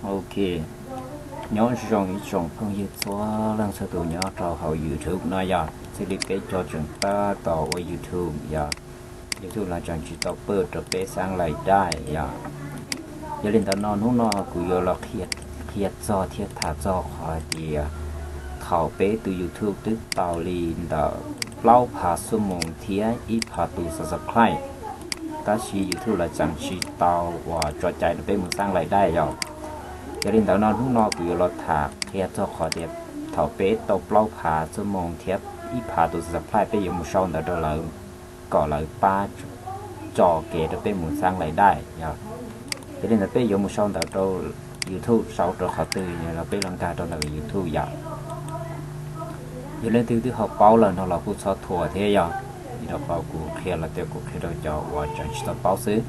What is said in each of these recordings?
Ok, nyob zoo ib tsoom phooj ywg txhua leej txhua tus nyob rau hauv YouTube no yog, txij li peb cov tseem tab tom ua YouTube yog, YouTube los tseem tsis tau pab rau peb xaab lais dai yog. Yog li ntawd no hnub no kuv yuav los qhia txog thiab tham txog qhov hais tias thaum peb tus YouTube twb tau li ntawm plaub phav xuab moos thiab ib phav tus subscribe, tab sis YouTube lawv tseem tsis tau uas tso cai rau peb mus xaab lais dai yog. Yog li ntawd no hnub no kuv yuav los tham qhia txog qhov tias thaum peb tau plaub phav xuab moos thiab ib phav tus subscribe peb yuav mus sau ntawv rau lawv kom lawv pab tso kev rau peb mus xaab lais dai yog. Yog li ntawd peb yuav mus sau ntawv rau YouTube, sau rau qhov twg los peb los nkag rau ntawm YouTube yom. Yog leej twg twb ho paub lawm no los kuj txhob thuam thiab yog, vim rau qhov kuv qhia los tias kuv qhia rau cov uas tseem tsis tau paub xwb.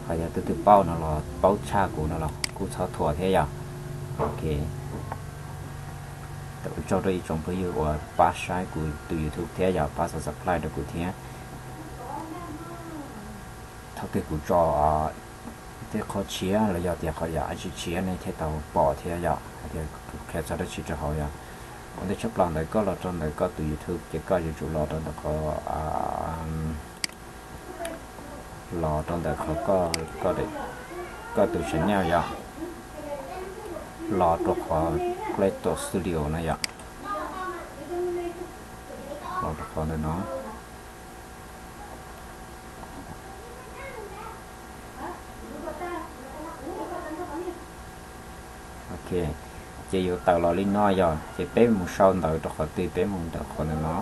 Ho yog tus twg paub no los paub tshaj kuv no los kuj txhob thuam thiab yog. Ok, ua tsaug rau ib tsoom phooj ywg uas pab saib kuv tus YouTube thiab yog pab subscribe rau kuv thiab. Thaum twg kuv tso tej qhov tshiab los yog tias qhov yam dab tsi tshiab nej thiaj tau pom thiab yom, hais tias kuv qhia txog dab tsi rau hauv yom. Ua ntej tshaj plaws ntawd koj los rau ntawm koj tus YouTube ces koj yuav tsum los rau ntawm qhov, los rau ntawm qhov koj, koj tus channel yom, los rau qhov Play Store Studio no yom, los rau qhov ntawm no. Ok, ces yuav tawm los li no yog, ces peb mus sau ntawv rau qhov twg, peb mus ntawm qhov ntawm no,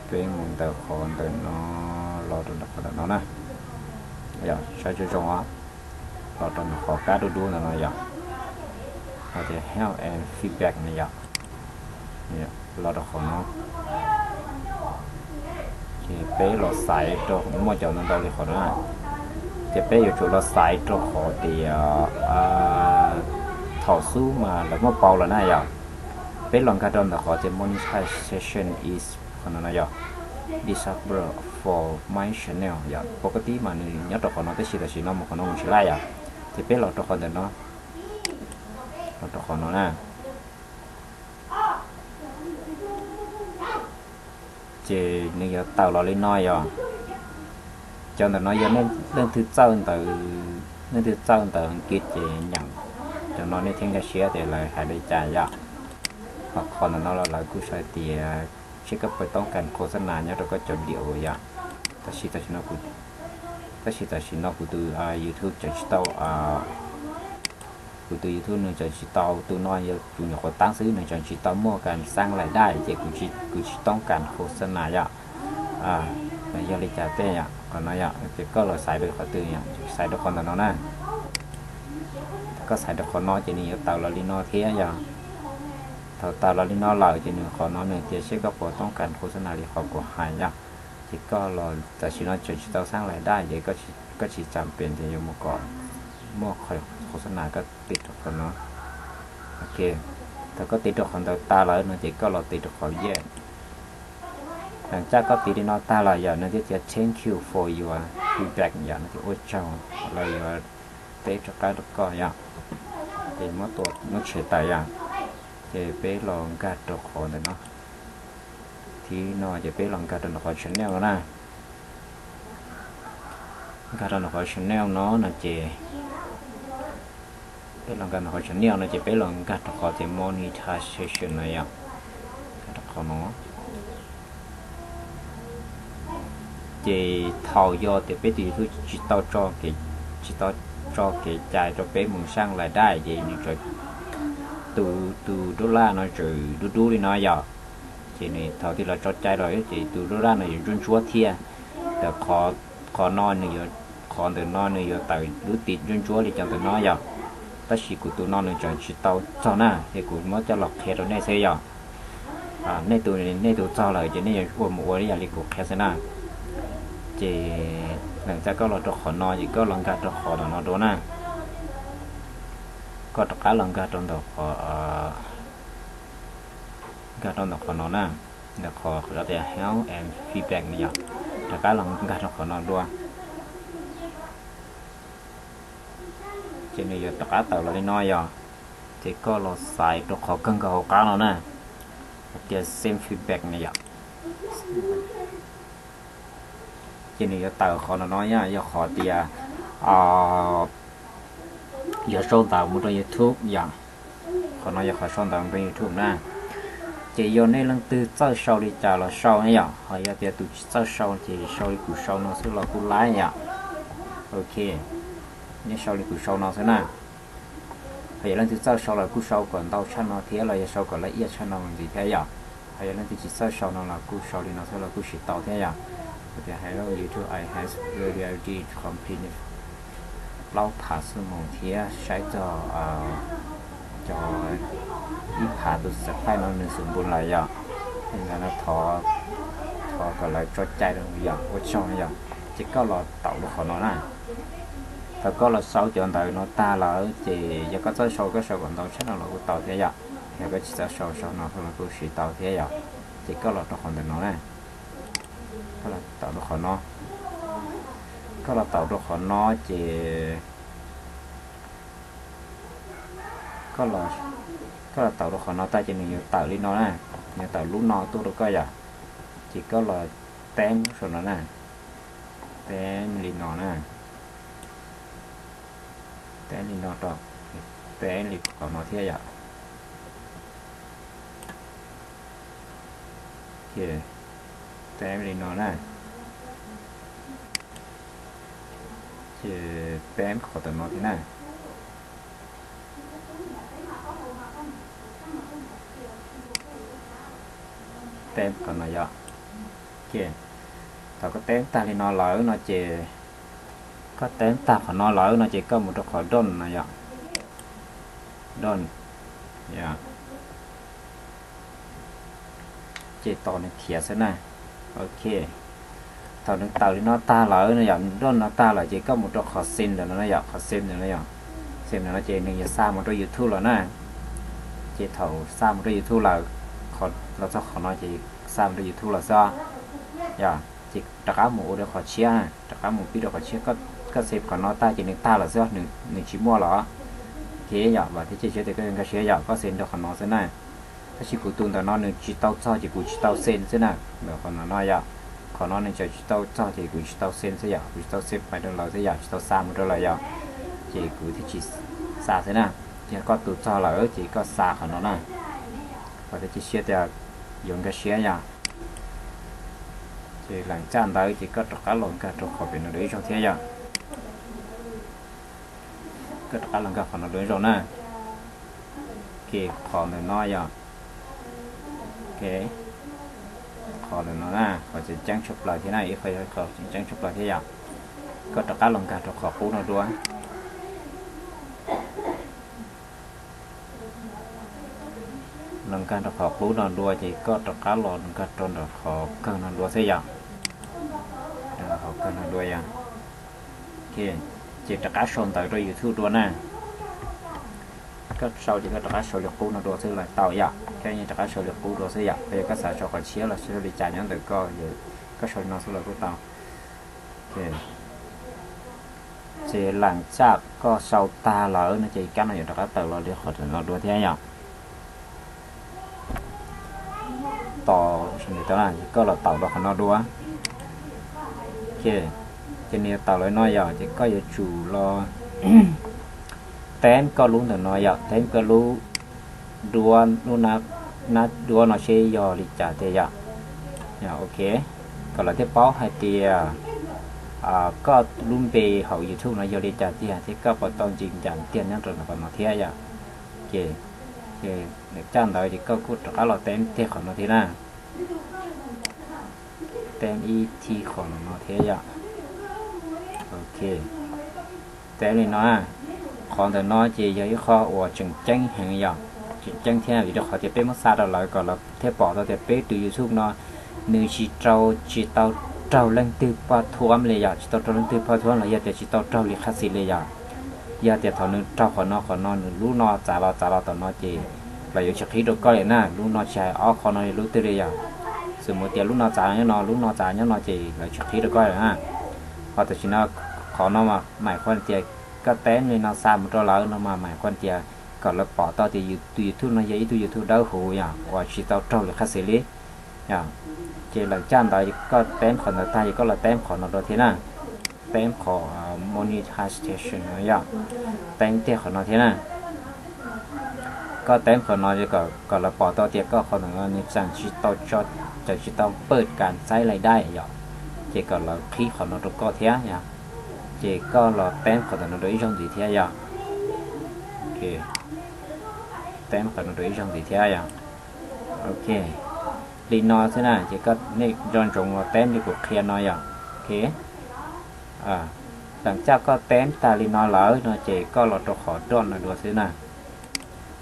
peb mus ntawm qhov ntawm no, los rau ntawm qhov ntawm no na, yog saib zoo zoo os, los rau ntawm qhov kab dub dub ntawm no yog, hais tias help and feedback no yog, los rau qhov no. Ces peb los xaiv rau, muaj cov ntau ntau li qhov no na, ces peb yuav tsum los xaiv rau qhov tias thaum xub mas lawv muab pauv lawm na yog, peb los nkag rau ntawm qhov tias monetization is, qhov no no yog, disabled for my channel yog, pov koj tib mas nws nyob rau qhov no tab sis tam sim no mus qhov no mus tsis laij yog, ces peb los rau qhov ntawm no, los rau qhov no na. Ces nws yuav tawm los li no yog, cov ntawm no yog leej twg txawj ntawv, leej twg txawj ntawv Askiv ces nyeem cov no nej thiaj nkag siab tias lawv hais li cas yom. Ho qhov ntawm no los lawv kuj sau tias seb koj puas toob kas qhua xab nas nyob rau koj cov diam yom. Tab sis tam sim no kuv, tab sis tam sim no kuv tus YouTube tseem tsis tau, kuv tus YouTube nws tseem tsis tau, tus no yog tus nyuam qhuav taab xwb, nws tseem tsis tau muaj kas xaab lais dai ces kuv tsis toob kas qhua xab nas yom. Yog li cas tej yom, qhov no yom, ces koj los xaiv rau qhov twg yom, xaiv rau qhov ntawm no na. Koj xaiv rau qhov no ces nws yuav tawm los li no thiab yog. Thaum tawm los li no lawm ces nws qhov no nws tias seb koj puas toob kas qhua xab nas li qhov kuv hais yom. Ces koj los tam sim no tseem tsis tau xaab lais dai ces koj tsis txaus pem tias yuav mus kom muaj qhov xab nas, koj tiv rau qhov no. Ok, thaum koj tiv rau qhov ntawd tas lawm no ces koj los tiv rau qhov yes. Thaum koj tiv li no tag lawm yog nws thiaj tias thank you for your feedback yom, nws tias ua tsaug, lawv yuav teb rov qab rau koj yom. Ces muab tua muab tshem tawm yom. Ces peb los nkag rau qhov ntawm no. Thib no ces peb los nkag rau ntawm qhov channel no na. Nkag rau ntawm qhov channel no no ces, peb los nkag ntawm qhov channel no ces peb los nkag rau qhov tias monetization no yom. Nkag rau qhov no. Ces thaum yog tias peb tus YouTube tsis tau tso kev, tsis tau tso kev cai rau peb mus xaab lais dai ces nws tseem, tus tus dollar no tseem dub dub li no yom. Ces nws thaum twg los tso cai los ces tus dollar no yuav ntsuab ntsuab thiab. Ntawm qhov no nws yuav, qhov ntawm no nws yuav tawm lub tiv ntsuab ntsuab li cov ntawm no yom. Tab sis kuv tus no nws tseem tsis tau txog na, ces kuv muab coj los qhia rau nej xwb yom. Nej tus, nej tus txog lawm ces nej yuav ua mus ua ib yam li kuv qhia xwb na. Ces thaum koj los rau qhov no ces koj los nkag rau qhov no dua na. Koj rov qab los nkag rau ntawm qhov, nkag rau ntawm qhov no na, ntawm qhov tias help and feedback no yom. Rov qab los nkag rau qhov no dua. Ces nws yuav rov qab tawm los li no yom. Ces koj los xaiv rau qhov kawg nkaus hauv qab no na, hais tias send feedback na yom. Ces nws yuav tawm qhov no no yom, yog qhov tias yuav sau ntawv mus rau YouTube yom. Qhov no yog qhov sau ntawv mus rau YouTube na. Ces yog nej leej twg txawj sau li cas los sau na yom, ho yog tias tus tsis txawj sau ces sau li kuv sau no xwb los kuj laib yom. Ok, nej sau li kuv sau no xwb na. Ho yog leej twg txawj sau los kuj sau kom ntau tshaj no thiab, los yog sau kom laj iaj tshaj no mus ntxiv thiab yom. Ho yog leej twg tsis txawj sau no los kuj sau li no xwb los kuj siv tau thiab yom. Tias hello YouTube, I have already completed plaub phav xuab moos thiab saib txog cov ib phav tus subscribe no nws xub npus lawm yom. Li ntawd no thov, thov kom lawv tso cai rau yom, ua tsaug yom. Ces koj los taum rau qhov no na. Thaum koj los sau cov ntawv no tag lawm ces yog koj txawj sau koj sau kom ntau tshaj no los kuj tau thiab yom. Yog koj tsis txawj sau, sau no los kuj siv tau thiab yom. Ces koj los rau qhov ntawm no na. Koj los taum rau qhov no. Koj los taum rau qhov no ces koj los, koj los taum rau qhov no tag ces nws yuav tawm li no na. Nws yuav tawm lub no tuaj rau koj yom. Ces koj los teb saum no na. Teb li no na. Teb li no rau, teb li qhov no thiab yom. Teb li no na. Ces teb qhov ntawm no thiab na. Teb qhov no yom. Thaum koj teb tag li no lawm no ces, koj teb tag qhov no lawm no ces koj mus rau qhov done no yom. Done. Ces tos nws khiav xwb na. Ok. Thaum nws tawm li no tag lawm no yom, done no tag lawm ces koj mus rau qhov send ntawm no yom, qhov send ntawm no yom. Send ntawm no ces nws yuav xa mus rau YouTube lawm na. Ces thaum xa mus rau YouTube lawm, los txog qhov no ces xa mus rau YouTube lawm xwb. Yog ces rov qab mus ua rau qhov tshiab, rov qab mus pib rau qhov tshiab. Koj send qhov no tag ces nws tag lawm xwb, nws tsis muaj los. Thiab yom, vam thiab cia siab tias koj yuav nkag siab yom, koj send rau qhov no xwb na. Tab sis kuv tus ntawm no nws tsis tau txog ces kuv tsis tau send xwb na. Ntawm qhov no no yom, qhov no nws tseem tsis tau txog ces kuv tsis tau send xwb yom, kuv tsis tau send pais rau lawv xwb yom, tsis tau xa mus rau lawv yom. Ces kuv thiaj tsis xa xwb na. Ces koj tus txog lawm ces koj xa qhov no na. Vam thiab cia siab tias yuav nkag siab yom. Ces leem caj ntawd ces koj rov qab los nkag rau qhov pem no dua ib zaug thiab yom. Koj rov qab los nkag qhov no dua ib zaug na. Ces qhov ntawm no yom. Qhov ntawm no na, qhov tseem ceeb tshaj plaws thiab na, ib qho yog qhov tseem ceeb tshaj plaws thiab yom. Koj rov qab los nkag rau qhov qub no dua. Los nkag rau qhov qub no dua ces koj rov qab los nkag rau ntawm qhov kawg no dua xwb yom. Qhov kawg no dua yom. Ces rov qab sau ntawv rau YouTube dua na. Koj sau ces koj rov qab sau li qub no dua xwb los tau yom. Koj yeej rov qab sau li qub dua xwb yom, yog koj xav sau qhov tshiab los sau li cas nyob ntawm koj, koj sau li no xwb los kuj tau. Ces leem caj koj sau tag lawm no ces kab no yuav rov qab tawm los li qhov no dua thiab yom. Tos, koj los taum rau qhov no dua. Ces nws yuav tawm los no yom, ces koj yuav tsum los teb koj lub ntawm no yom, teb koj lub duab, lub nab duab no seb yog li cas tiag yom. Ok, kom lawv thiaj paub hais tias koj lub npe hauv YouTube no yog li cas tiag thiab koj puas tau ncig ncas tiag nyob rau ntawm qhov no thiab yom. Ces caj ntawd ces koj kuj rov qab los teb tiag qhov no thiab na. Teb ib thib qhov no thiab yom. Ok, teb li no. Qhov ntawm no ces yog ib qho uas tseem ceeb heev yom, tseem ceeb thiab vim rau qhov tias peb muab xa rau lawv kom lawv thiaj pom tau tias peb tus YouTube no nws tsis rau, tsis tau raug leej twg paj thuam li yom, tsis tau raug leej twg paj thuam los yog tias tsis tau raug li qhab xis li yom. Yog tias thaum nws raug qhov no, qhov no nws lub no txav los txav los tom no ces lawv yuav tsis qhib rau koj li na, lub no tsis hais ob qho no li lub twg li yom. Xws mus tias lub no txav nyob no, lub no txav nyob no ces lawv tsis qhib rau koj li na. Ho tam sim no qhov no mas maim qhuav tias Koj teeb li no xa mus rau lawv no mas mam qhov tias kom lawv pom tau tias tus YouTube no yog ib tug YouTube dawb huv yom, uas tsis tau raug li qhab xis li. Ces lawv caj ntawd koj teeb qhov ntawd tag ces koj los teeb qhov no dua thiab na. Teeb qhov monetization no yom, teeb tiag qhov no thiab na. Koj teeb qhov no kom lawv pom tau tias koj qhov ntawd nws tseem tsis tau, tseem tsis tau pawj kas xaib lais dai yom, ces kom lawv qhib qhov no rau koj thiab yom. Ces koj los teeb qhov ntawd no rau ib zaug ntxiv thiab yom. Teeb qhov no rau ib zaug ntxiv thiab yom. Ok, li no xwb na, ces koj nej nco ntsoov los teeb li kuv qhia no yom. Ok, thaum koj teeb tag li no lawm no ces koj los rau qhov roj no dua xwb na,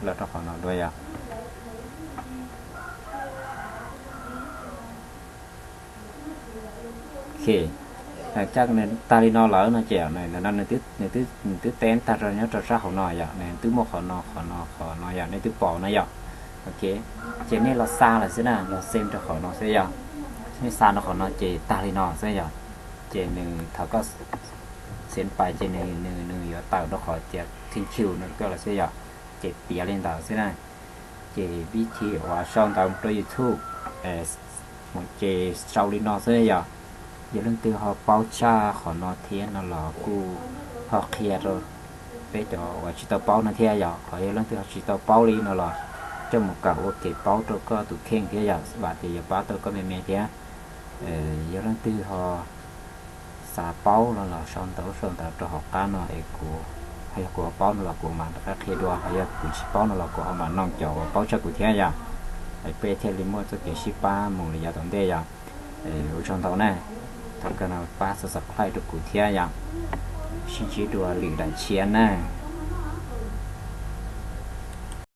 los rau qhov no dua yom. Ok, thaum koj tag li no lawm no ces nws twb teeb tag rau nyob rau sab hauv no yom, nws twb muaj qhov no, qhov no, qhov no yom, nej twb pom na yom. Ok, ces nej los xa lawm xwb na, los xem rau qhov no xwb yom. Nej xa rau qhov no ces tag li no xwb yom. Ces nws thaum koj xem pais ces nws, nws, nws yuav tawm rau qhov tias thank you no koj lawm xwb yom. Ces tiav li ntawd xwb na. Ces vib thim uas sau ntawv mus rau YouTube, ces sau li no xwb yom. Yog leej twg ho paub tshaj qhov no thiab no los kuj ho qhia rau peb cov uas tsis tau paub no thiab yom. Ho yog leej twg ho tsis tau paub li no los coj mus kawm ua kev paub rau koj tus kheej thiab yom, vam tias yuav pab tau koj me me thiab. Yog leej twg ho xav paub no los sau ntawv, sau ntawv rau hauv qab no es kuv, ho yog kuv ho paub no los kuv mam rov qab qhia dua, ho yog kuv tsis paub no los kuv ho mam noog cov uas paub tshaj kuv thiab yom. Es peb thiaj li muaj txoj kev sib pab mus li yav tom ntej yom. Ua tsaug ntau na, thov koj no pab subscribe rau kuv thiab yom. Sib ntsib dua lwm daim tshiab na.